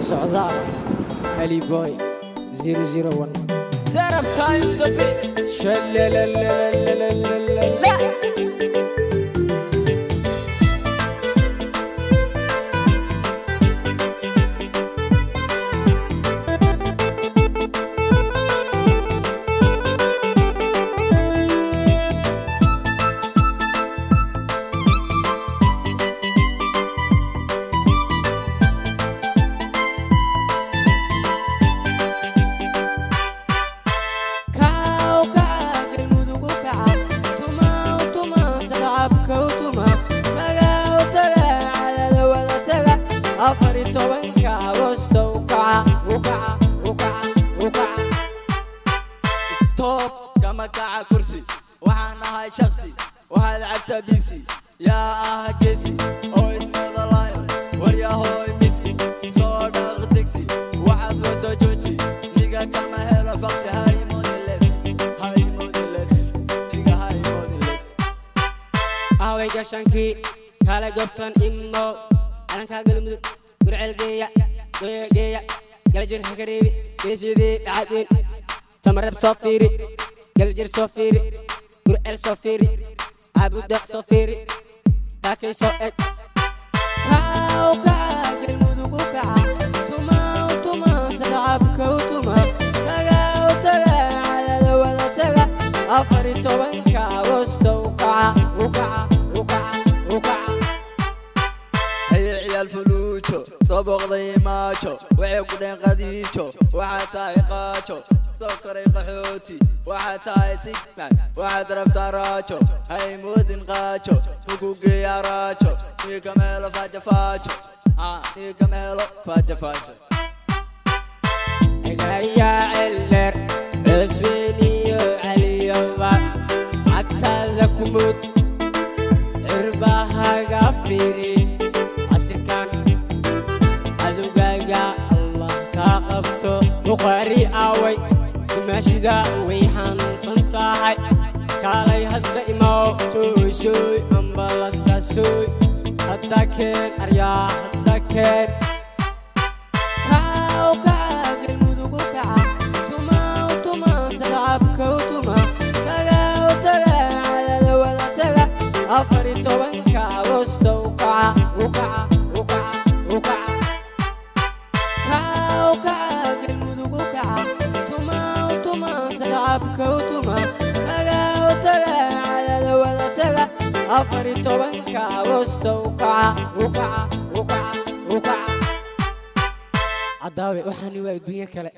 Socdaal Ali Boy 001 Serap time the beat. Shalalalalalalalala. Kaw kaca Galmudug u kaca, tumaw tuma sacabka u tuma, tagaw taga cadada wada taga, 14-ka Agoosto u kaca, u kaca, u kaca, u kaca. Stop, kama kaca kursi, waxaan ahay shaksi. Waxaad cabtaa Pepsi, yaa ah geesi oo ismoodalaayo? Waryahooy miski soo dhaq tigsi, waxaad wado jooji, niga kama helo faqsi. Haymodilesi, haymodilesi, niga haymodilesi. Aaway gashankii kale gobtan imo calanka Galmudug Gurceel geeya, geeya, geeya Galjir hakareebi geesidii dhacadweyn Tamareb soo fiiri, Galjir soo fiiri, Gurceel soo fiiri, Caabudaq soo fiiri, taakay soo eg. Kaw kaca Galmudug u kaca, tumaw tuma sacabka u tuma, tagaw taga cadada wada taga, 14-ka Agoosto u kaca, u kaca, u kaca, u kaca. Haye ciyaal fuluujo soo booqday maajo, waxay ku dheen qadiijo, waxaad tahay qaajo soo koray qaxooti, waxaad tahay sigman, waxaad rabtaa raajo, haymoodin qaajo, muku geeyaa raajo, niga meelo faajo faajo, niga meelo faajo faajo. Egayaa celdheer Cusweyniyo Caliyoba cagtaada ku mud, cirbahaga fiiri casirkan, cadowgaaga Allah kaa qabto. Bukhaari aaway? Dumaashida way xanuunsan tahay, kaalay hadda imaw, tooysoy ambalastaasoy, hadda keen aryaa, hadda keen. Kaw kaca Galmudug u kaca, tumaw tuma sacabka u tuma, tagaw taga cadada wada taga, 14-ka Agoosto u kaca, u kaca, u kaca, u kaca. Kaw kaca Galmudug u kaca, tumaw tuma sacabka u tuma, tagaw taga cadada wada taga, 14-ka Agoosto u kaca, u kaca, u kaca, u kaca. Cadaawe waxaani waa adduunyo kale.